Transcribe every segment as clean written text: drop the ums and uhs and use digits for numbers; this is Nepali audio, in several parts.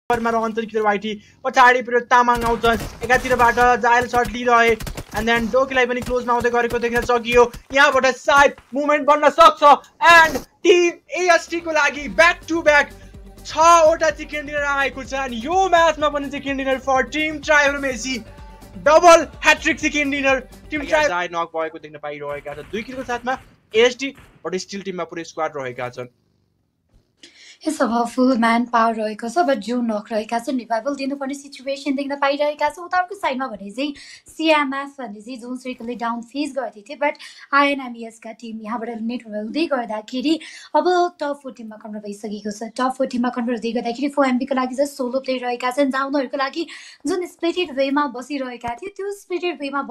मा रहन्छ वाइटी पछाडितिर तामाङ आउँछ एकातिरबाट जायल शट लिइरहे एन्ड देन डोकीलाई पनि क्लोजमा आउँदै गरेको देख्न सकियो यहाँबाट साइड मुभमेन्ट बन्न सक्छ एन्ड टिम एएसटी को लागि ब्याक टु ब्याक 6 वटा चिकन डिनर आएको छ अनि यो म्याचमा पनि chicken dinner for team tribal Messi double hat-trick chicken dinner team tribal knock भएको देख्न पाइरहेका छन् 2 किलको साथमा एएसटी बट स्टिल टिममा पुरै स्क्वाड रहेका छन् Yes, अब फुल म्यान पावर रहेको छ बट जो नखरहेका छन् रिभाइभल दिनुपर्ने सिचुएसन देख्न पाइरहेका छौँ उताको साइडमा भने चाहिँ सिएमएफ भन्ने चाहिँ जुन सर्कलले डाउन फेस गर्दै थिए बट आइएनएमएसका टिम यहाँबाट नेट हुँदै गर्दाखेरि अब टप 4 टिममा कन्भर्ट भइसकेको छ टप 4 टिममा कन्भर्ट हुँदै गर्दाखेरि फोएमबीको लागि चाहिँ सोलो प्लेयर रहेका छन् जहाँ उनीहरूको लागि जुन स्प्लिटेड वेमा बसिरहेका थिए त्यो स्प्लिटेड वेमा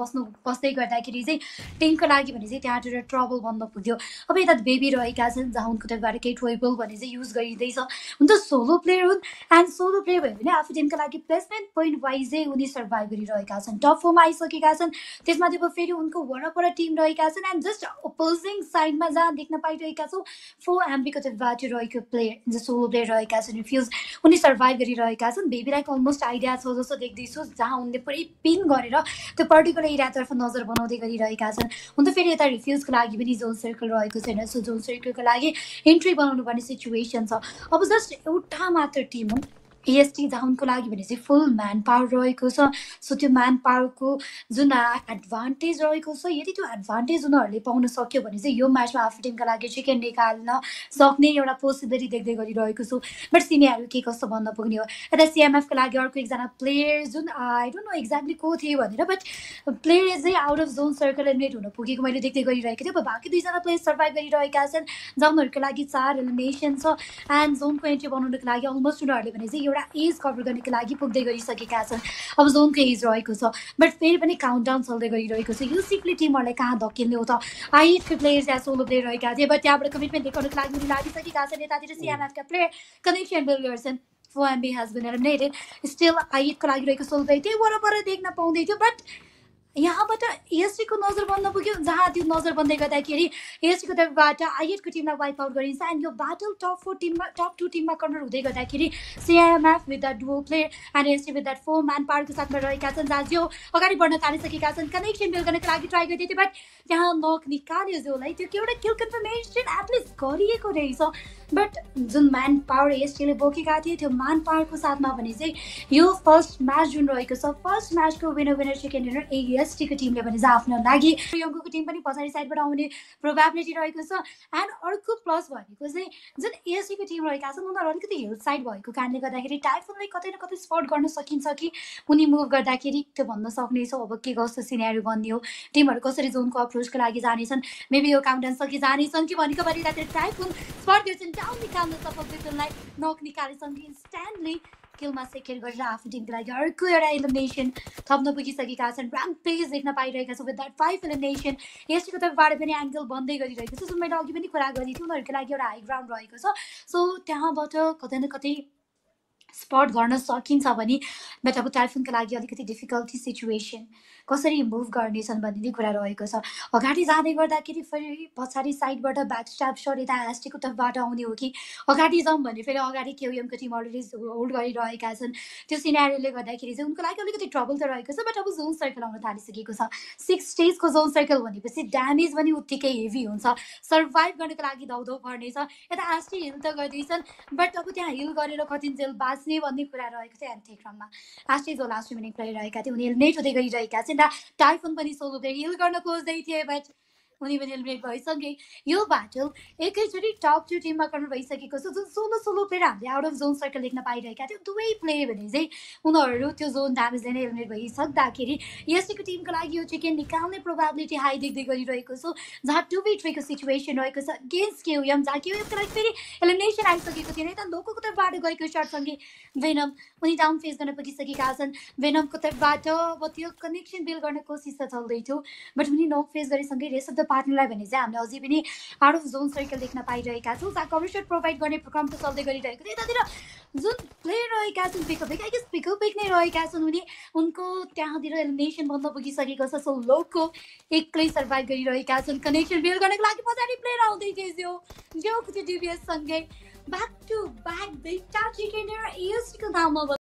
बस्दै गर्दाखेरि चाहिँ टिमको लागि भने चाहिँ त्यहाँतिर ट्रबल बन्द पुग्यो अब यता बेबी रहेका छन् जहाँ उनको तर्फबाट केट वेबल भने चाहिँ युज गरिँदैछ हुन त सोलो प्लेयर हुन् एन्ड सोलो प्लेयर भयो भने आफ्नो टिमको लागि प्लेसमेन्ट पोइन्ट वाइजै उनी सर्भाइभ गरिरहेका छन् टप 4 मा आइसकेका छन् त्यसमाथि अब फेरि उनको वरपर टिम रहेका छन् एन्ड जस्ट अपोजिङ साइडमा जहाँ देख्न पाइरहेका छौँ 4MB को तर्फबाट रहेको प्लेयर जो सोलो प्लेयर रहेका छन् रिफ्युज उनी सर्भाइभ गरिरहेका छन् बेबीलाई अलमोस्ट आइडिया छ जस्तो देख्दैछु जहाँ उनले पुरै पिन गरेर त्यो पर्टिकुलर एरियातर्फ नजर बनाउँदै गरिरहेका छन् हुन त फेरि यता रिफ्युजको लागि पनि जोन सर्कल रहेको छैन सो जोन सर्कलको लागि एन्ट्री बनाउनु पर्ने सिचुएसन छ अब जस्ट एउटा मात्र टिम हो एएसटी जहाँ उनको लागि भने चाहिँ फुल म्यान पावर रहेको छ सो त्यो म्यान पावरको जुन एडभान्टेज रहेको छ यदि त्यो एडभान्टेज उनीहरूले पाउन सक्यो भने चाहिँ यो म्याचमा आफ्नो टिमको लागि चिकन निकाल्न सक्ने एउटा पोसिबिलिटी देख्दै गरिरहेको छु बट सिनियरहरू के कस्तो भन्न पुग्ने हो यता सिएमएफको लागि अर्को एकजना प्लेयर जुन आई डोन्ट नो एक्ज्याक्टली को थियो भनेर बट प्लेयर चाहिँ out of John circle eliminate हुन पुगेको मैले देख्दै गरिरहेको थिएँ अब बाँकी 2जना प्लेयर सर्भाइभ गरिरहेका छन् जहाँ उनीहरूको लागि 4 एलिमिनेसन छ एन्ड जोनको एन्ट्री बनाउनको लागि अलमोस्ट उनीहरूले भने चाहिँ एज कभर गर्नको लागि पुग्दै गरिसकेका छन् अब जोनको एज रहेको छ बट फेरि पनि काउन्टडाउन चल्दै गरिरहेको छ यो सिक्ली टिमहरूलाई कहाँ धकिल्ने हो त आइएटको प्लेयर या सोलो प्लेयर रहेका थिए बट त्यहाँबाट कमिटमेन्ट देखाउनको लागि उनी लागिसकेका छन् यतातिर सिएमएफका प्लेयर कनेक्सन बिल्ड गर्छन् 4MB has been eliminated still आइएटको लागि रहेको सोलो प्लेयर त्यही वरपर देख्न पाउँदै थियो बट यहाँबाट एएसटीको नजर बन्द पुग्यो जहाँ त्यो नजर बन्दै गर्दाखेरि एएसटीको तर्फबाट आइएटको टिमलाई वाइप आउट गरिन्छ एन्ड यो ब्याटल टप 2 टिममा कन्भर्ट हुँदै गर्दाखेरि CMF with that duo player and AST with that 4 man पावरको साथमा रहेका छन् जहाँ जो अगाडि बढ्न थालिसकेका छन् कनेक्सन बिल्ड गर्नको लागि ट्राई गर्दै थियो बट त्यहाँ नक निकाल्यो जोलाई त्यो एउटा किल कन्फर्मेसन एटलिस्ट गरिएको रहेछ बट जुन म्यान पावर एएसटीले बोकेका थिए त्यो म्यान पावरको साथमा भने चाहिँ यो फर्स्ट म्याच जुन रहेको छ फर्स्ट म्याचको विनर चिकन डिनर एएसटीको टिमले भने चाहिँ आफ्नो लागि यङ्गोको टिम पनि पछाडि साइडबाट आउने प्रोबेबिलिटी रहेको छ एन्ड अर्को प्लस भनेको चाहिँ जुन एएसटीको टिम रहेका छन् उनीहरू अलिकति हिल साइड भएको कारणले गर्दाखेरि टाइफुनलाई कतै न कतै स्पट गर्न सकिन्छ कि उनी मुभ गर्दाखेरि त्यो भन्न सक्नेछौँ अब के कस्तो सिनेरियो बन्ने हो टिमहरू कसरी जोनको अप्रोचको लागि जानेछन् मेबी यो काउन्टडाउन सकि जानेछन् कि भनेको बारे टाइफुन स्पट गर्छन् डाउन निकाल्न सफल बिटललाई नक निकालेछन् इन्स्ट्यान्टली किलमा सेकेन्ड गरेर आफ्नो टिमको लागि अर्को एउटा एलिमिनेसन थप्न पुगिसकेका छन् र्याम्पेज देख्न पाइरहेका छौँ विथ द्याट 5 एलिमिनेसन एएसटीको तर्फबाट पनि एङ्गल बन्दै गरिरहेको छ जुन मैले अघि पनि कुरा गरेको थिएँ उनीहरूको लागि एउटा हाई ग्राउन्ड रहेको छ सो त्यहाँबाट कतै न कतै स्पट गर्न सकिन्छ भने बट अब टाइफुनको लागि अलिकति डिफिकल्टी सिचुएसन कसरी मुभ गर्नेछन् भन्ने कुरा रहेको छ अगाडि जाँदै गर्दाखेरि फेरि पछाडि साइडबाट ब्याक स्ट्याप सट यता एएसटीको तर्फबाट आउने हो कि अगाडि जाउँ भने फेरि अगाडि केयुएमको टिम अलरेडी होल्ड गरिरहेका छन् त्यो सिनेरियोले गर्दाखेरि चाहिँ उनको लागि अलिकति ट्रबल त रहेको छ बट अब जोन सर्कल आउन थालिसकेको छ 6 स्टेजको जोन सर्कल भनेपछि ड्यामेज पनि उत्तिकै हेभी हुन्छ सर्भाइभ गर्नको लागि दौडौ पर्नेछ यता एएसटी हिल त गर्दैछन् बट अब त्यहाँ हिल गरेर कतिन्जेल बाँच्ने भन्ने कुरा रहेको थियो अन्त्य क्रममा एएसटी जो लास्ट मिनिट प्लेयर रहेका थिए उनी एलिमिनेट हुँदै गरिरहेका छन् र टाइफुन पनि सोलो प्लेयर हिल गर्न खोज्दै थिए बट उनी पनि एलिमिनेट भइसके यो ब्याटल एकैचोटि टप 2 टिममा कन्भर्ट भइसकेको छ जुन सोलो प्लेयर हामीले आउट अफ जोन सर्कल देख्न पाइरहेका थियौँ दुवै प्लेयर भने चाहिँ उनीहरू त्यो जोन ड्यामेजले नै एलिमिनेट भइसक्दाखेरि एएसटीको टिमको लागि यो चिकन निकाल्ने प्रोबेबिलिटी हाई देख्दै गरिरहेको छु जहाँ 2v3 को सिचुएसन रहेको छ अगेन्स्ट केयुएम जहाँ केयुएमको लागि फेरि एलिमिनेसन आइसकेको थिएन यता लोकोको तर्फबाट गएको सर्टसँगै भेनम उनी डाउन फेस गर्न पुगिसकेका छन् भेनमको तर्फबाट अब त्यो कनेक्सन बिल्ड गर्ने कोसिस त चल्दै थियो बट उनी नक फेस गरेसँगै रेस्ट अफ द पार्टनरलाई भने चाहिँ हामीले अझै पनि आउट अफ जोन सर्कल देख्न पाइरहेका छौँ जहाँ कभर सट प्रोभाइड गर्ने क्रम त चल्दै गरिरहेको थियो यतातिर जुन प्लेयर रहेका छन् पिकअप नै रहेका छन् उनी उनको त्यहाँतिर एलिमिनेसन बन्द पुगिसकेको छ सो लोको एक्लै सर्भाइभ गरिरहेका छन् कनेक्सन बिल्ड गर्नको लागि पछाडि प्लेयर आउँदै थियो जो त्यो डिभिएससँगै ब्याक टु ब्याक दुईटा चिकन डिनर एएसटीको नाममा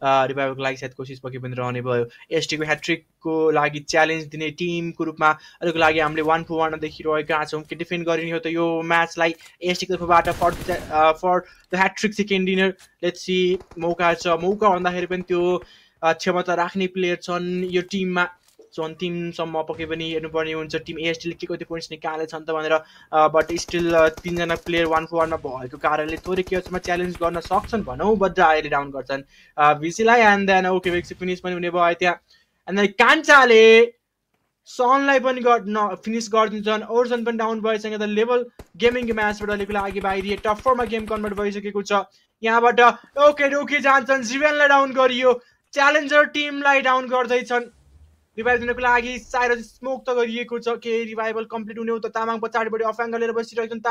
रिभाइभलको लागि सायद कोसिस पक्कै पनि रहने भयो। एसटीको ह्याट्रिकको लागि च्यालेन्ज दिने टिमको रूपमा अहिलेको लागि हामीले 1-1 देखिरहेका छौँ कि डिफेन्ड गरिने हो त यो म्याचलाई एसटीको तर्फबाट for the hat trick second dinner. Let's see मौका छ, मौका भन्दाखेरि पनि त्यो क्षमता राख्ने प्लेयर छन् यो टिममा। सो अन्तिमसम्म पक्कै पनि हेर्नुपर्ने हुन्छ टिम एएसटीले के कति पोइन्ट्स निकालेछन् त भनेर। बट स्टिल 3जना प्लेयर 1-1मा भएको कारणले थोरै केयर्समा च्यालेन्ज गर्न सक्छन् भनौँ। बट अहिले डाउन गर्छन् भिसीलाई एन्ड देन ओके वेक्सी फिनिस पनि हुने भयो त्यहाँ। एन्ड देन कान्छाले सनलाई पनि फिनिस गरिदिन्छन्। ओर्सन पनि डाउन भएसँग त लेभल गेमिङ म्याचबाट अहिलेको लागि बाहिरिए टप 4मा गेम कन्भर्ट भइसकेको छ। यहाँबाट ओके रोकी जान्छन्, जिवेनलाई डाउन गरियो, च्यालेन्जर टिमलाई डाउन गर्दैछन्। रिभाइभ दिनको लागि साइरस स्मोक त गरिएको छ, के रिभाइभल कम्प्लिट हुने हो त। तामाङ पछाडिपट्टि अफ एङ्गल लिएर बसिरहेको छन्।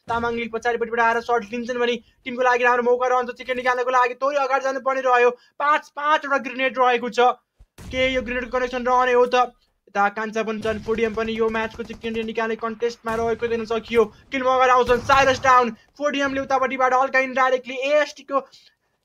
तामाङले पछाडिपट्टिबाट आएर सर्ट लिन्छन् भने टिमको लागि राम्रो मौका रहन्छ चिकन निकाल्नको लागि। तोरी अगाडि जानुपर्ने रह्यो, 5-5वटा ग्रेनेड रहेको छ, के यो ग्रेनेडको कनेक्सन रहने हो त। यता कान्छा पनि छन्, फोडियम पनि यो म्याचको चिकन निकाल्ने कन्टेस्टमा रहेको देख्न सकियो। किल मगर आउँछन्, साइरस डाउन, फोडियमले उतापट्टिबाट अल्का इन्डाइरेक्टली एएसटीको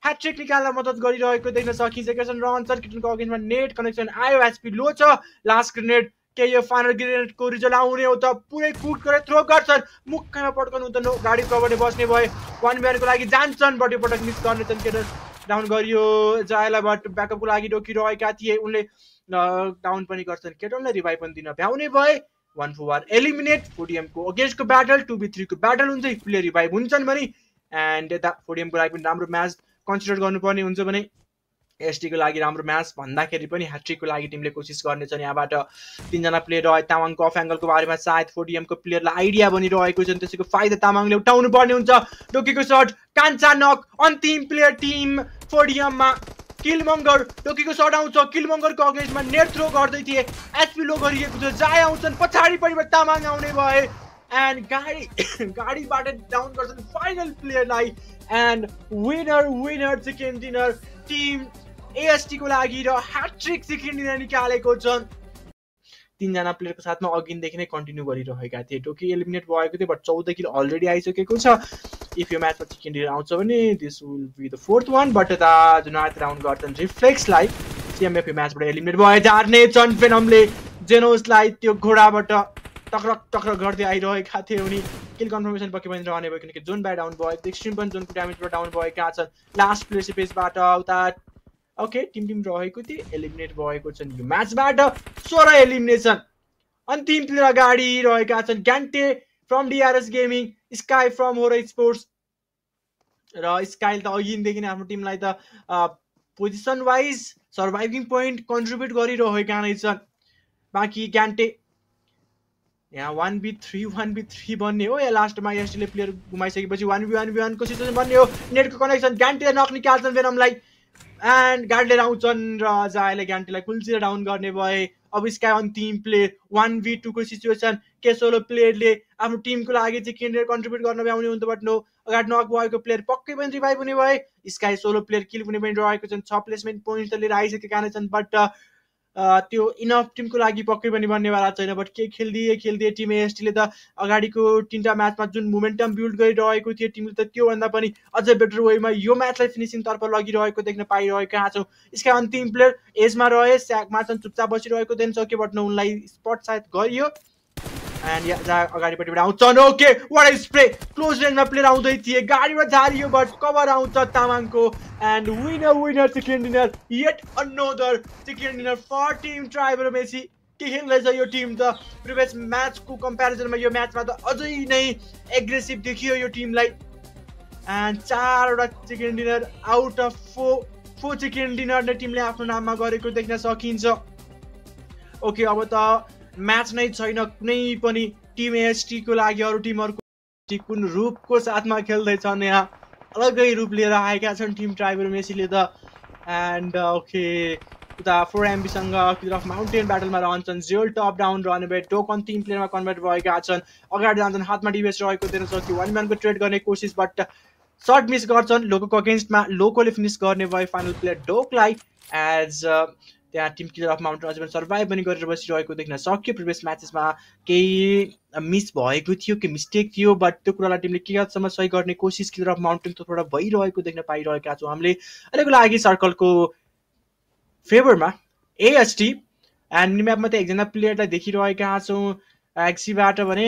ह्याट्रिक निकाल्न मद्दत गरिरहेको देख्न सकिसकेका छन्। रहन्छन् किटनको अगेन्स्टमा नेट कनेक्सन आयो, एचपी लो छ। लास्ट ग्रेनेड के यो फाइनल ग्रेनेडको रिजल्ट आउने हो त। पुरै कुट गरेर थ्रो गर्छन्, मुखमा पड्काउनु त गाडी कभरले बस्ने भए 1v1को लागि जान्छन्। बट यो पटक मिस गर्नेछन्, केटर डाउन गरियो जायला। बट ब्याकअपको लागि रोकिरहेका थिए, उनले डाउन पनि गर्छन्। केटनलाई रिभाइभ पनि दिन भ्याउने भए 1-4 एलिमिनेट। फोडियमको अगेन्स्टको ब्याटल 2v3 को ब्याटल हुन्छ, प्लेयर रिभाइभ हुन्छन् भने। एन्ड यता फोडियमको लागि पनि राम्रो म्याच कन्सिडर गर्नुपर्ने हुन्छ भने एसटीको लागि राम्रो म्याच भन्दाखेरि पनि ह्याट्रिकको लागि टिमले कोसिस गर्नेछन्। यहाँबाट 3जना प्लेयर रहे। तामाङको अफ एङ्गलको बारेमा सायद फोडियमको प्लेयरलाई आइडिया बनिरहेको छ, त्यसैको फाइदा तामाङले उठाउनु पर्ने हुन्छ। डोकीको सर्ट, कान्छा नक, अन्तिम प्लेयर टिम फोडियममा किलमङ्गर। डोकीको सर्ट आउँछ, किलमङ्गरको अगेन्स्टमा नेट थ्रो गर्दै थिए, एचपी लो गरिएको छ। जाय आउँछन्, पछाडिपट्टिबाट तामाङ आउने भए एन्ड गाडीबाट डाउन गर्छन् फाइनल प्लेयरलाई। And winner chicken dinner team एएसटीको लागि र ह्याट्रिक चिकन डिनर निकालेको छन्। 3जना प्लेयरको साथमा अघिदेखि नै कन्टिन्यू गरिरहेका थिए। डोकी एलिमिनेट भएको थियो, बट 14 किल अलरेडी आइसकेको छ। इफ यो म्याचमा चिकन डिनर आउँछ भने this will be the 4th one। But यता जुनायत राउन्ड गर्छन् रिफ्लेक्सलाई। सिएमएफ यो म्याचबाट एलिमिनेट भए झार्ने छन्। फेनमले जेनोसलाई त्यो घोडाबाट टक्रक गर्दै आइरहेका थिए। उनी किल कन्फर्मेसन पक्कै पनि रहने भयो, किनकि जोन बाई डाउन भयो, एक्सट्रिम पनि जोनको ड्यामेजबाट डाउन भएका छन्। लास्ट प्लेयर स्पेसबाट उता ओके टिम रहेको थियो, एलिमिनेट भएको छन् यो म्याचबाट। 16 एलिमिनेसन। अन्तिम प्लेयर अगाडि रहेका छन् ग्यान्टे from DRS gaming, sky from होरो स्पोर्ट्स र स्काई त अघिदेखि नै आफ्नो टिमलाई त position wise surviving point contribute गरिरहेका नै छन्। बाँकी ग्यान्टे यहाँ 1v3 बन्ने हो या लास्टमा एसटीले प्लेयर गुमाइसकेपछि 1v1 को सिचुएसन बन्ने हो। नेटको कनेक्सन, ग्यान्टे नक निकाल्छन् वेनमलाई एन्ड गार्डले आउँछन् र जायले ग्यान्टेलाई कुल्चेर डाउन गर्ने भए। अब स्काई अन्तिम प्लेयर 1v2 को सिचुएसन, के सोलो प्लेयरले आफ्नो टिमको लागि चाहिँ केन्द्र कन्ट्रिब्युट गर्न भ्याउने हुन्छ। बट नो, अगाडि नक भएको प्लेयर पक्कै पनि रिभाइभ हुने भए। स्काई सोलो प्लेयर किल हुने पनि रहेको छन्, 6 प्लेसमेन्ट पोइन्ट त लिएर आइसकेका नै छन्। बट त्यो इनफ टिमको लागि पक्कै पनि बन्नेवाला छैन। बट के खेलिदिए टिम एएसटीले त अगाडिको 3टा म्याचमा जुन मोमेन्टम बिल्ड गरिरहेको थियो टिमले त त्योभन्दा पनि अझै बेटर वेमा यो म्याचलाई फिनिसिङ तर्फ लगिरहेको देख्न पाइरहेका छौँ। यसका अन्तिम प्लेयर एजमा रहे, स्याकमा छन्, चुपचाप बसिरहेको देख्न सक्यो। बट उनलाई स्पट सायद गरियो एन्ड अगाडिपट्टिबाट आउँछन्। ओके वाट स्प्रे, क्लोज रेन्जमा प्लेयर आउँदै थिए, गाडीमा झारियो बट कभर आउँछ तामाङको। And winner chicken dinner, yet another chicken dinner for team tribal messy. के खेल्दैछ यो टिम त। प्रिभियस म्याचको कम्पेरिजनमा यो म्याचमा त अझै नै एग्रेसिभ देखियो यो टिमलाई। एन्ड 4वटा chicken dinner out of 4 chicken dinner नै टिमले आफ्नो नाममा गरेको देख्न सकिन्छ। ओके अब त म्याच नै छैन कुनै पनि टिम एएसटीको लागि। अरू टिमहरूको कुन रूपको साथमा खेल्दैछन्, यहाँ अलग्गै रूप लिएर आएका छन् टिम ट्राइबल मेसीले त। एन्ड ओके उता 4MB सँग किलअफ माउन्टेन ब्याटलमा रहन्छन्। जियोल टप डाउन रहने भए, टोक अन्तिम प्लेयरमा कन्भर्ट भएका छन्। अगाडि जान्छन्, हातमा डिभेस रहेको देख्न सक्यो। 1v1 को ट्रेड गर्ने कोसिस बट सर्ट मिस गर्छन्। लोकोको अगेन्स्टमा लोकोले फिनिस गर्ने भए फाइनल प्लेयर डोकलाई। एज त्यहाँ टिम किलर अफ माउन्टेन अझै पनि सर्भाइभ पनि गरेर बसिरहेको देख्न सक्यो। प्रिभियस म्याचेसमा केही मिस भएको थियो, केही मिस्टेक थियो, बट त्यो कुरालाई टिमले के हदसम्म सही गर्ने कोसिस किलर अफ माउन्टेन तर्फबाट भइरहेको देख्न पाइरहेका छौँ हामीले। अहिलेको लागि सर्कलको फेभरमा एएसटी एन्ड मिनिम्यापमा त एकजना प्लेयरलाई देखिरहेका छौँ एक्सीबाट भने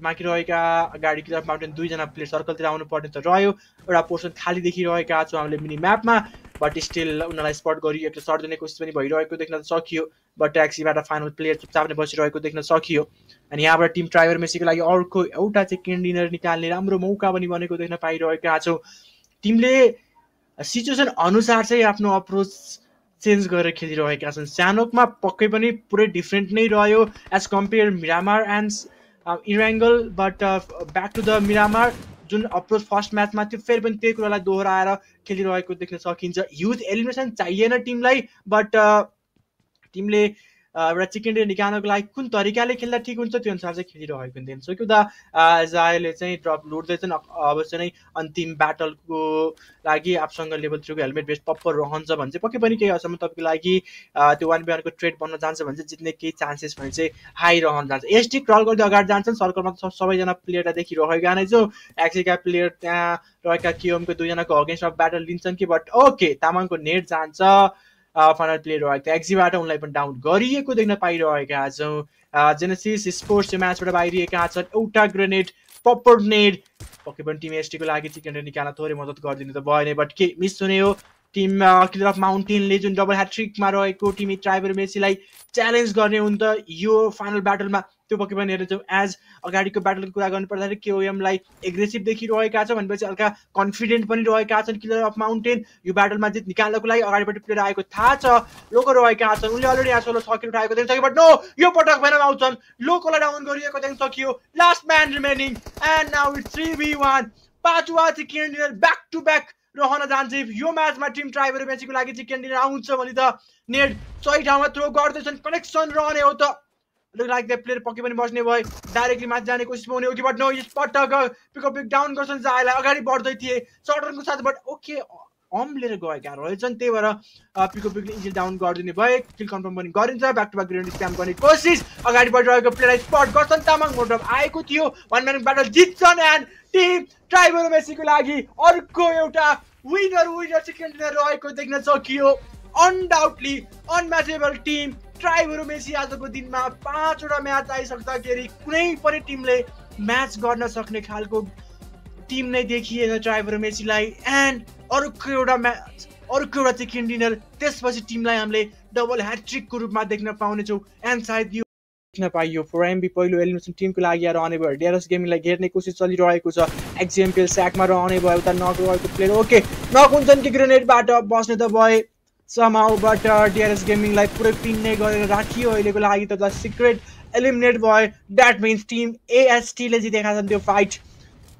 बाँकी रहेका अगाडि किलर अफ माउन्टेन 2 जना प्लेयर सर्कलतिर आउनु पर्ने त रह्यो। एउटा पोर्सन खाली देखिरहेका छौँ हामीले मिनी म्यापमा, बट स्टिल उनीहरूलाई स्पट गरिएको सर्ट दिने कोसिस पनि भइरहेको देख्न सकियो। बट एक्सीबाट फाइनल प्लेयर चुपचाप नै बसिरहेको देख्न सकियो। अनि यहाँबाट टिम ट्राइबर मेसीको लागि अर्को एउटा चिकन डिनर निकाल्ने राम्रो मौका पनि बनेको देख्न पाइरहेका छौँ। टिमले सिचुएसन अनुसार चाहिँ आफ्नो अप्रोच चेन्ज गरेर खेलिरहेका छन्। स्यानोकमा पक्कै पनि पुरै डिफ्रेन्ट नै रह्यो as compare Miramar and Erangel, but back to the Miramar जुन अप्रोच फर्स्ट म्याचमा थियो फेरि पनि त्यही कुरालाई दोहोऱ्याएर खेलिरहेको देख्न सकिन्छ। ह्युज एलिमिनेसन चाहिएन टिमलाई, बट टिमले एउटा चिकन डिनर निकाल्नको लागि कुन तरिकाले खेल्दा ठिक हुन्छ त्यो अनुसार चाहिँ खेलिरहेको देख्न सक्यो। जायले चाहिँ ड्रप लुट्दैछन् अवश्य नै अन्तिम ब्याटलको लागि आफूसँग लेभल 3 को हेलमेट बेस्ट पप्पर रहन्छ भने चाहिँ पक्कै पनि केही हदसम्म तपाईँको लागि त्यो 1v1 को ट्रेड बन्न जान्छ भने चाहिँ जित्ने केही चान्सेस भने चाहिँ हाई रहन जान्छ। एसटी क्रल गर्दै अगाडि जान्छन्, सर्कलमा सबैजना प्लेयरलाई देखिरहेका नै छौँ। एक्सीका प्लेयर त्यहाँ रहेका केएमको 2 जनाको अगेन्स्टमा ब्याटल लिन्छन् कि, बट ओके तामाङको नेट जान्छ। फाइनल प्लेयर रहेको थियो एक्जीबाट उनलाई पनि डाउन गरिएको देख्न पाइरहेका छौँ। जेनेसिस स्पोर्ट्स यो म्याचबाट बाहिरिएका छन्। एउटा ग्रेनेड पप्पर नेड पक्कै पनि टिम एसटीको लागि चिकन डिनर निकाल्न थोरै मद्दत गरिदिनु त भएन, बट के मिस हुने हो। टिम किलर अफ माउन्टेनले जुन डबल ह्याट्रिकमा रहेको टिम ट्राइबर मेसीलाई च्यालेन्ज गर्ने हुन् त यो फाइनल ब्याटलमा, त्यो पक्कै पनि हेर्छौँ। एज अगाडिको ब्याटलको कुरा गर्नु पर्दाखेरि केओएमलाई एग्रेसिभ देखिरहेका छ भनेपछि हल्का कन्फिडेन्ट पनि रहेका छन् किलर अफ माउन्टेन। यो ब्याटलमा जित निकाल्नको लागि अगाडिपट्टि प्लेयर आएको थाहा छ, लोको रहेका छन्। उनले अलरेडी यहाँ 16 किल उठाएको देख्न सक्यो, बट नो यो पटक भेनम आउँछन्, लोकोलाई डाउन गरिएको देख्न सकियो। Last man remaining and now it's 3v1। पाँचवा chicken dinner back to back रहन जान्छ। यो म्याचमा टिम ट्राइबर मेसीको लागि चिकन डिनर आउँछ भने त नेट सही ठाउँमा थ्रो गर्दैछन्, कनेक्सन रहने हो त लाइक द प्लेयर पक्कै पनि बस्ने भए डाइरेक्टली माथि जाने कोसिस हुने हो कि, बट नो यस पटक पिकअप पिक डाउन गर्छन्। जायलाई अगाडि बढ्दै थिए सर्टनको साथ, बट ओके अम्लेर गएका रहेछन्, त्यही भएर पिकअप पिकले इजिली डाउन गरिदिने भए। किल कन्फर्म पनि गरिन्छ। Back to back grenade spam गर्ने कोसिस अगाडि बढिरहेको प्लेयरलाई स्पट गर्छन्। तामाङ मोडअप आएको थियो, 1 म्यान ब्याटल जित्छन् एन्ड टिम ट्राइबर मेसीको लागि अर्को एउटा विनर चिकन डिनर रहेको देख्न सकियो। Undoubtedly unmatchable team tribal Messi आजको दिनमा 5वटा म्याच आइसक्दाखेरि कुनै पनि टिमले म्याच गर्न सक्ने खालको टिम नै देखिएन ट्राइबर मेसीलाई। एन्ड अर्को एउटा म्याच, अर्को एउटा चिकन डिनर, त्यसपछि टिमलाई हामीले डबल ह्याट्रिकको रूपमा देख्न पाउनेछौँ। एन्ड सायद यो देख्न पाइयो 4MB पहिलो एलिमिनेसन टिमको लागि रहने भयो। डिआरएस गेमिङलाई घेर्ने कोसिस चलिरहेको छ। एक्जिएमपीएल स्याकमा रहने भयो, उता नक रहेको प्लेयर ओके नक हुन्छन् कि ग्रेनेडबाट बस्ने त भए समाउ, बट डिआरएस गेमिङलाई पुरै पिन नै गरेर राखियो अहिलेको लागि त सिक्रेट एलिमिनेट भयो। द्याट मिन्स टिम एएसटीले जितेका छन् त्यो फाइट।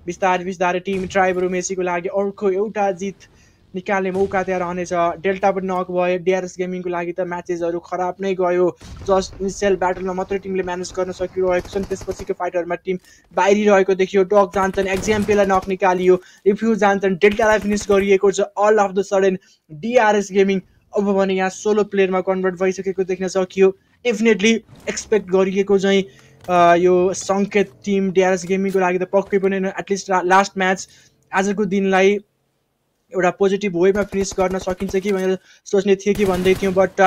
बिस्तारै टिम ट्राइबर मेसीको लागि अर्को एउटा जित निकाल्ने मौका त्यहाँ रहनेछ। डेल्टा पनि नक भयो। डिआरएस गेमिङको लागि त म्याचेसहरू खराब नै गयो, जस्ट इनिसियल ब्याटलमा मात्रै टिमले म्यानेज गर्न सकिरहेको छन्। त्यसपछिको फाइटहरूमा टिम बाहिरिरहेको देखियो। डक जान्छन्, एक्जिएमपीलाई नक निकालियो, रिफ्युज जान्छन्, डेल्टालाई फिनिस गरिएको छ। All of the sudden DRS gaming अब भने यहाँ 16 प्लेयरमा कन्भर्ट भइसकेको देख्न सकियो। डेफिनेटली एक्सपेक्ट गरिएको चाहिँ यो सङ्केत टिम डिआरएस गेमिङको लागि त पक्कै पनि एटलिस्ट लास्ट म्याच आजको दिनलाई एउटा पोजिटिभ वेमा फिनिस गर्न सकिन्छ कि भनेर सोच्ने थियो कि भन्दै थियौँ, बट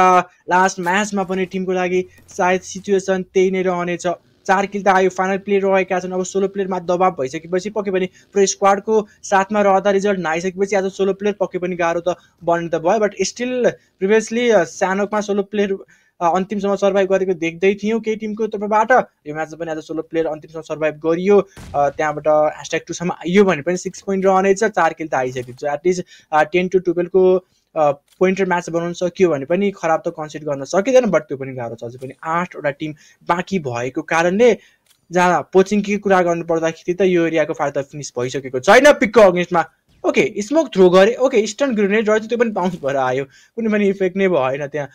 लास्ट म्याचमा पनि टिमको लागि सायद सिचुएसन त्यही नै रहनेछ। 4 किल त आयो, फाइनल प्लेयर रहेका छन्। अब 16 प्लेयरमा दबाव भइसकेपछि पक्कै पनि पुरै स्क्वाडको साथमा रहँदा रिजल्ट नआइसकेपछि आज 16 प्लेयर पक्कै पनि गाह्रो त बन्ने त भयो। बट स्टिल प्रिभियसली स्यानोकमा 16 प्लेयर अन्तिमसम्म सर्भाइभ गरेको देख्दै थियौँ केही टिमको तर्फबाट। यो म्याचमा पनि आज 16 प्लेयर अन्तिमसम्म सर्भाइभ गरियो। त्यहाँबाट #2 सम्म आइयो भने पनि 6 पोइन्ट रहनेछ। 4 किल त आइसकेको छ। एटलिस्ट 10 to 12 को पोइन्टर म्याच बनाउन सकियो भने पनि खराब त कन्सिडर गर्न सकिँदैन, बट त्यो पनि गाह्रो छ। अझै पनि 8वटा टिम बाँकी भएको कारणले जहाँ पोचिङको कुरा गर्नु पर्दाखेरि त यो एरियाको फाइट त फिनिस भइसकेको छैन। पिकको अगेन्स्टमा ओके स्मोक थ्रो गरे, ओके स्टन ग्रेनेड रहेछ, त्यो पनि बाउन्स भएर आयो, कुनै पनि इफेक्ट नै भएन। त्यहाँ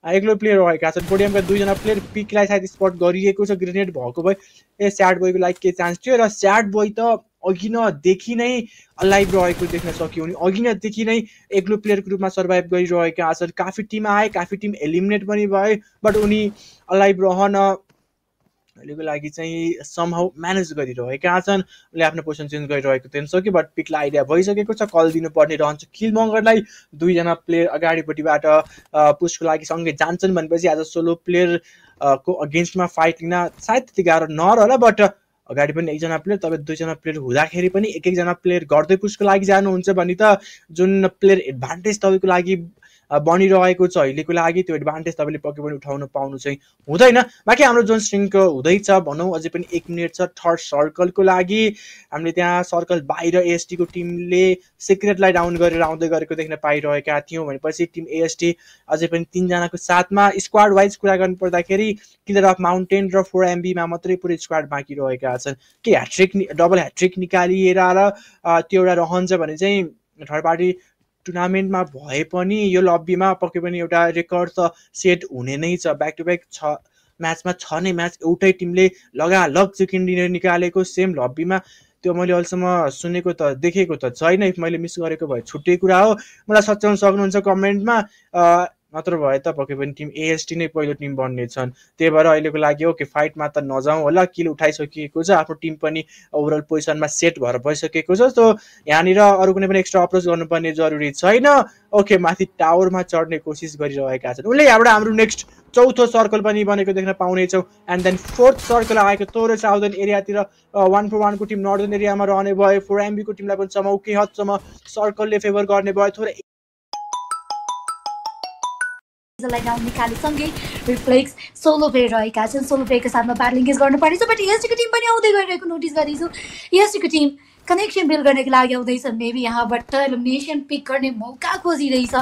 एक्लो प्लेयर रहेका छन्। पोडियमका 2 जना प्लेयर पिकलाई सायद स्पट गरिएको छ, ग्रेनेड भएको भए स्याड बोयको लागि के चान्स थियो, र स्याड बोय त अघि नदेखि नै अलाइभ रहेको देख्न सक्यौँ नि अघि नदेखि नै एक्लो प्लेयरको रूपमा सर्भाइभ गरिरहेका छन् काफी टिम आए काफी टिम एलिमिनेट पनि भए बट उनी अलाइभ रहन अहिलेको लागि चाहिँ समहाउ म्यानेज गरिरहेका छन् उनले आफ्नो पोजिसन चेन्ज गरिरहेको देख्न सक्यो बट पिकलाई आइडिया भइसकेको छ कल दिनुपर्ने रहन्छ किलमङ्गरलाई दुईजना प्लेयर अगाडिपट्टिबाट पुसको लागि सँगै जान्छन् भनेपछि आज सोलो प्लेयर को अगेन्स्टमा फाइट लिन सायद त्यति गाह्रो नरहला बट अगाडि पनि एकजना प्लेयर तपाईँ दुईजना प्लेयर हुँदाखेरि पनि एक एकजना प्लेयर गर्दै पुसको लागि जानुहुन्छ भने त जुन प्लेयर एडभान्टेज तपाईँको लागि बनिरहेको छ अहिलेको लागि त्यो एडभान्टेज तपाईँले पक्कै पनि उठाउन पाउनु चाहिँ हुँदैन बाँकी हाम्रो जुन स्ट्रिङ हुँदैछ भनौँ अझै पनि 1 मिनट छ थर्ड सर्कलको लागि हामीले त्यहाँ सर्कल बाहिर एएसटीको टिमले सिक्रेटलाई डाउन गरेर आउँदै गरेको देख्न पाइरहेका थियौँ भनेपछि टिम एएसटी अझै पनि 3 जनाको साथमा स्क्वाड वाइज कुरा गर्नु पर्दाखेरि किलर अफ माउन्टेन र 4MB मा मात्रै पुरै स्क्वाड बाँकी रहेका छन् के ह्याट्रिक डबल ह्याट्रिक निकालिएर र त्यो एउटा रहन्छ भने चाहिँ थर्ड पार्टी टुर्नामेन्टमा भए पनि यो लब्बीमा पक्कै पनि एउटा रेकर्ड त सेट हुने नै छ ब्याक टु ब्याक 6 म्याचमा 6 नै म्याच एउटै टिमले लगालग सेकेन्ड डिनर निकालेको सेम लब्बीमा त्यो मैले अहिलेसम्म सुनेको त देखेको त छैन इफ मैले मिस गरेको भए छुट्टै कुरा हो मलाई सच्याउन सक्नुहुन्छ कमेन्टमा नत्र भए त पक्कै पनि टिम एएसटी नै पहिलो टिम बन्ने छन् त्यही भएर अहिलेको लागि ओके फाइटमा त नजाउँ होला किल उठाइसकिएको छ आफ्नो टिम पनि ओभरअल पोजिसनमा सेट भएर भइसकेको छ सो यहाँनिर अरू कुनै पनि एक्स्ट्रा अप्रोच गर्नुपर्ने जरुरी छैन ओके माथि टावरमा चढ्ने कोसिस गरिरहेका छन् उनले यहाँबाट हाम्रो नेक्स्ट चौथो सर्कल पनि बनेको देख्न पाउनेछौँ एन्ड देन फोर्थ सर्कल आएको तोरो साउदर्न एरियातिर 1-for-1 को टिम नर्दर्न एरियामा रहने भयो 4MB को टिमलाई पनि समाउ केही हदसम्म सर्कलले फेभर गर्ने भयो थोरै डाउन निकालेसँगै रिफ्लेक्स सोलो प्लेयर रहेका छन् सोलो प्लेयरको साथमा ब्याटल इङ्गेज गर्नुपर्नेछ बट एएसटीको टिम पनि आउँदै गइरहेको नोटिस गर्दैछु एएसटीको टिम कनेक्सन बिल्ड गर्नको लागि आउँदैछन् मेबी यहाँबाट एलिमिनेसन पिक गर्ने मौका खोजिरहेछ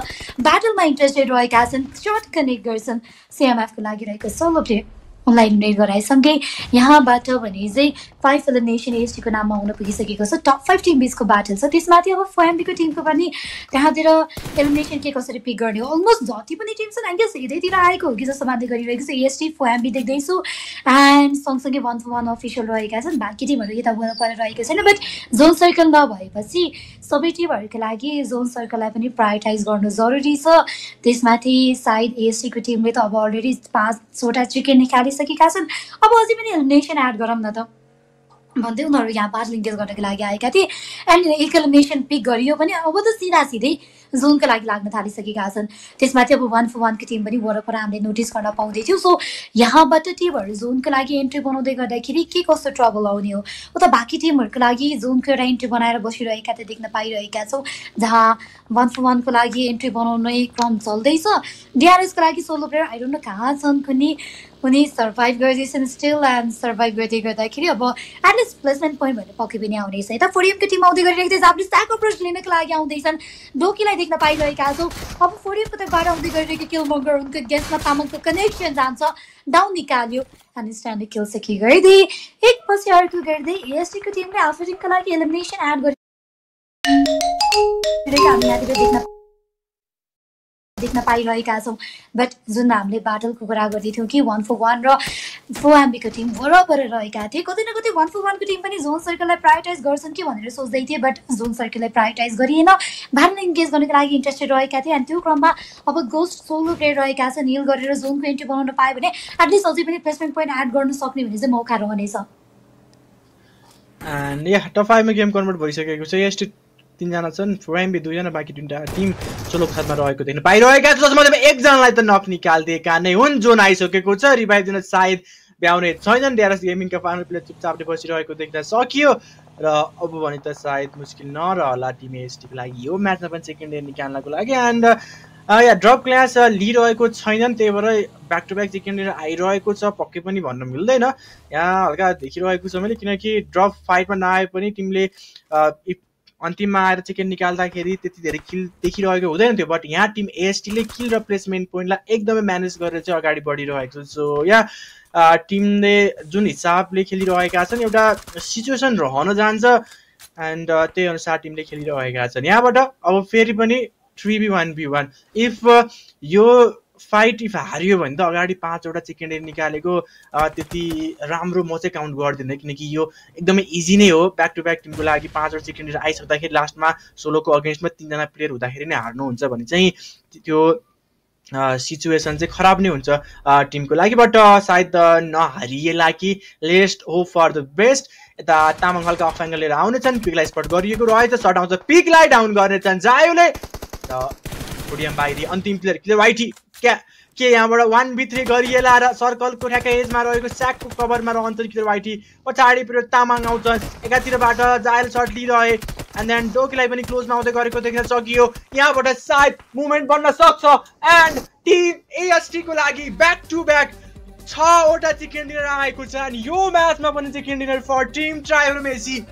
ब्याटलमा इन्ट्रेस्टेड रहेका छन् सर्ट कनेक्ट गर्छन् सिएमएफको लागि रहेको सोलो प्लेयर उनलाई इलिमिनेट गराएसँगै यहाँबाट भने चाहिँ 5 एलिमिनेसन एएसटीको नाममा हुन पुगिसकेको छ टप 5 टिम बिचको ब्याटल छ त्यसमाथि अब 4MB को टिमको पनि त्यहाँतिर एलिमिनेसन के कसरी पिक गर्ने हो अलमोस्ट जति पनि टिम छन् आइगेस यतैतिर आएको हो कि जस्तो मान्दै गरिरहेको छ एएसटी 4MB देख्दैछु एन्ड सँगसँगै 1-for-1 अफिसियल रहेका छन् बाँकी टिमहरू यता बोल्न परेर रहेको छैन बट जोन सर्कल नभएपछि सबै टिमहरूको लागि जोन सर्कललाई पनि प्रायोरिटाइज गर्नु जरुरी छ त्यसमाथि सायद एएसटीको टिमले त अब अलरेडी 5वटा चिकन निकालिसकेका छन् अब अझै पनि एलिमिनेसन एड गरौँ न त भन्दै उनीहरू यहाँ ब्याटल इङ्गेज गर्नको लागि आएका थिए एन्ड एक एलिमिनेसन पिक गरियो भने अब त सिधै जोनको लागि लाग्न थालिसकेका छन् त्यसमाथि अब 1-for-1 को टिम पनि वरपर हामीले नोटिस गर्न पाउँदैथ्यौँ सो यहाँबाट टिमहरू जोनको लागि एन्ट्री बनाउँदै गर्दाखेरि के कस्तो ट्रबल आउने हो उता बाँकी टिमहरूको लागि जोनको एउटा एन्ट्री बनाएर बसिरहेका त देख्न पाइरहेका छौँ जहाँ 1-for-1 को लागि एन्ट्री बनाउने क्रम चल्दैछ डिआरएसको लागि solo player I don't know कहाँ छन् उनी सर्भाइभ गर्दैछन् स्टिल एन्ड सर्भाइभ गर्दै गर्दाखेरि अब एटलिस्ट प्लेसमेन्ट पोइन्ट भन्ने पक्कै पनि आउनेछ यता 4Mको टिम आउँदै गरिरहेको थियो जापानिज स्याक अप्रोच लिनको लागि आउँदैछन् डोकीलाई देख्न पाइरहेका छौँ अब 4Mको तर्फबाट आउँदै गरिरहेको किलमङ्गर उनको गेस्टमा तामाङको कनेक्सन जान्छ डाउन निकाल्यो एन्ड स्ट्यान्डले किल सेकी गर्दै एक पछि अर्को गर्दै एएसटीको टिमले आफ्नो टिमको लागि एलिमिनेसन एड गरिरहेको हामी यहाँतिर देख्न पाइरहेका छौँ बट जुन हामीले ब्याटलको कुरा गर्दैथ्यौँ कि 1-for-1 र 4MB को टिम बराबर रहेका थिए कतै न कतै 1-for-1 को टिम पनि जोन सर्कललाई प्रायोरिटाइज गर्छन् कि भनेर सोच्दै थिए बट जोन सर्कललाई प्रायोरिटाइज गरिएन ब्याटल इङ्गेज गर्नको लागि इन्ट्रेस्टेड रहेका थिए अनि त्यो क्रममा अब गोस्ट सोलो प्लेयर रहेका छन् हिल गरेर जोनको एन्ट्री बनाउन पाए भने एटलिस्ट अझै पनि प्लेसमेन्ट पोइन्ट एड गर्न सक्ने भने चाहिँ मौका रहनेछ एन्ड या टप 5 मा गेम कन्भर्ट भइसकेको छ एएसटी 3 जना छन् 4MB 2 जना बाँकी 2टा टिम सोलो खातमा रहेको देख्न पाइरहेका छ जसमध्ये एकजनालाई त नक निकाल्दिएका नै हुन् जोन आइसकेको छ रिभाइभ दिन सायद भ्याउने छैनन् डिआरएस गेमिङका फाइनल प्लेयर चुपचापले बसिरहेको देख्न सकियो र अब भने त सायद मुस्किल नरहला टिम एएसटीको लागि यो म्याचमा पनि सेकेन्ड डे निकाल्नको लागि एन्ड या ड्रप क्लास लिइरहेको छैनन् त्यही भएर back to back second day आइरहेको छ पक्कै पनि भन्न मिल्दैन यहाँ हल्का देखिरहेको छ मैले किनकि ड्रप फाइटमा नआए पनि टिमले अन्तिममा आएर चिकन निकाल्दाखेरि त्यति धेरै किल देखिरहेको हुँदैन थियो बट यहाँ टिम एएसटीले किल र प्लेसमेन्ट पोइन्टलाई एकदमै म्यानेज गरेर चाहिँ अगाडि बढिरहेको छ सो या टिमले जुन हिसाबले खेलिरहेका छन् एउटा सिचुएसन रहन जान्छ एन्ड त्यही अनुसार टिमले खेलिरहेका छन् यहाँबाट अब फेरि पनि 3v1v1 इफ यो फाइट इफ हारियो भने त अगाडि 5 वटा चिकन डिनर निकालेको त्यति राम्रो म चाहिँ काउन्ट गर्दिनँ, किनकि यो एकदमै इजी नै हो। ब्याक टु ब्याक टिमको लागि 5 वटा चिकन डिनर आइसक्दाखेरि लास्टमा सोलोको अगेन्स्टमा 3 जना प्लेयर हुँदाखेरि नै हार्नुहुन्छ भने चाहिँ त्यो सिचुएसन चाहिँ खराब नै हुन्छ टिमको लागि। बट सायद नहारिएला कि let's hope for the best. यता तामाङ हल्का अफ एङ्गल लिएर आउनेछन्, पिकलाई स्पट गरिएको रहेछ, सर्ट आउँछ, पिकलाई डाउन गर्नेछन् जायोले र पोडियम बाहिरी अन्तिम प्लेयर क्लियर वाइटी के यहाँबाट 1v3 गरिएला र सर्कलको ठ्याक्कै एजमा रहेको स्याकको कभरमा रहन्छ क्लियर वाइटी। पछाडिपट्टि तामाङ आउँछ, एकातिरबाट जायल सर्ट लिइरहे एन्ड देन डोकीलाई पनि क्लोजमा आउँदै गरेको देख्न सकियो। यहाँबाट सायद मुभमेन्ट बन्न सक्छ एन्ड टिम एएसटी को लागि ब्याक टु ब्याक 6 वटा चिकन डिनर आएको छ अनि यो म्याचमा पनि chicken dinner for team tribal Messi.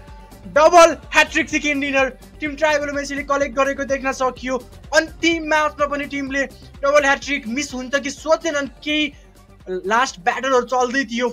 Double hat-trick chicken dinner team tribal मेसीले कलेक्ट गरेको देख्न सकियो। अन्तिम म्याचमा पनि टिमले डबल ह्याट्रिक मिस हुन्छ कि सोचेनन्, केही लास्ट ब्याटलहरू चल्दै थियो।